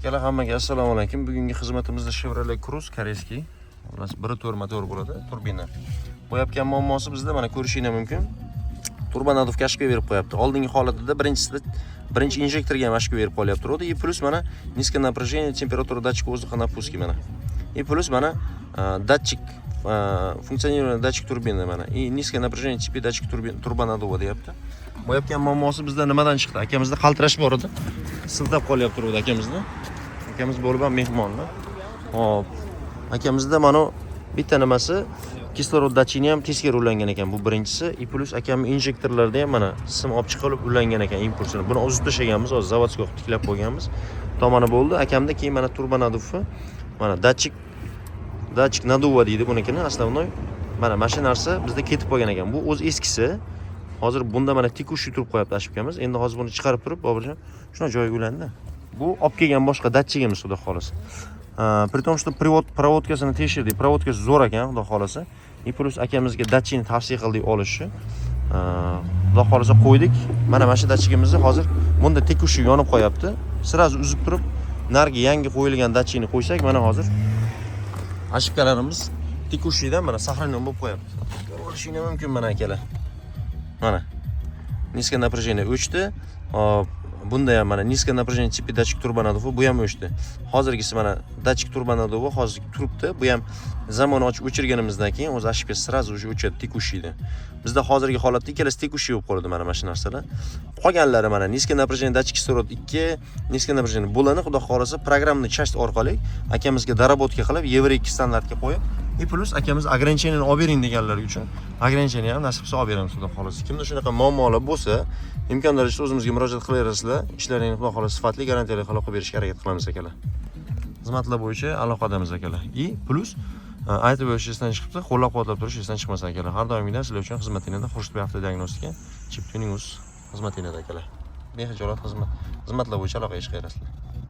Akalar, hammaga assalomu alaykum. Bugungi xizmatimizda Chevrolet Cruze корейский. Xullas, 1.4 motor bo'ladi, turbina. Bo'yapgan muammosi bizda, mana, ko'rishinglar mumkin. Турбонаддув ga ошибка berib qo'yapti. Oldingi holatida birinchisida birinchi injektorga ham ошибка berib qolyapti turadi. И плюс mana низкое напряжение, температура датчика воздуха на пуске mana. И плюс mana датчик функционирование датчик турбины mana. И низкое напряжение цепи датчик турбин турбонаддува deyapti. Bo'yapgan muammosi bizda nimadan chiqdi? Akamizda qaltirash bor edi. Siltab qolyapti turuvdi akamizda. Akamiz bo'lib ham mehmonlar. Hop. Akamizda mana bitta nimasi, kislorod datchigini ham teskari ulangan ekan, bu birinchisi. И плюс akam injektorlarda ham mana sim olib chiqilib ulangan ekan impulsini. Buni uzib tashlaganmiz, hozir заводской qilib tiklab qo'yganmiz. Tomoni bo'ldi. Akamda keyin mana турбонаддув i, mana датчик наддува deydi bunikini основной. Mana shu narsa bizda ketib qolgan ekan. Bu o'zi eskisi. Hozir bunda mana текущий turib qo'yapti ошибка miz. Endi hozir buni chiqarib turib, Boburjon, shuna joyiga ulandi. Bu olib kelgan boshqa datchigimiz, xudo xohlasa. При том, что привод проводка sini tekshirdik. Проводка si zo'r ekan, xudo xohlasa. И плюс akamizga datchikni tavsiya qildik olishni. Xudo xohlasa, qo'ydik. Mana shu datchigimizni hozir bunda текущий yonib qo'yapti. Сразу uzib turib, narigi yangi qo'yilgan datchikni qo'ysak, mana hozir ошибка larimiz текущий dan mana сохранен bo'lib qo'yapti. Ko'rishinglar mumkin mana, akalar. Mana низкое напряжение o'chdi. Hop, bunda ham mana низкое напряжение цепи датчик турбонаддува, bu ham o'chdi. Hozirgisi mana датчик турбонаддува hozir turibdi. Bu ham замок ochib o'chirganimizdan keyin o'zi ошибка сразу уже o'chadi текущий da. Bizda hozirgi holatda ikkalasi текущий bo'lib qoladi mana shu narsalar. Qolganlari mana низкое напряжение датчик кислород 2, низкое напряжение, bularni xudo xohlasa программный часть orqali akamizga доработка qilib, Yevro 2 standartga qo'yib, и плюс akamiz ограничение ni olib bering deganlar uchun ограничение ham nasib qilsa olib beramiz, xudo xohlasa. Kimda shunaqa muammolar bo'lsa, imkon darajada o'zimizga murojaat qilaverasizlar. Ishlaringni xudo xohlasa sifatli, garantiyali qilib qilib berishga harakat qilamiz, akalar. Xizmatlar bo'yicha aloqadamiz, akalar. И плюс aytib o'tish esdan chiqibdi, qo'llab-quvvatlab turish esdan chiqmasin, akalar. Har doimgidan sizlar uchun xizmatinglarda Xurshidbek avtodiagnostika, Chip Tuning uz xizmatinglarda, akalar. Behijolat xizmatlar bo'yicha aloqaga chiqaverasizlar.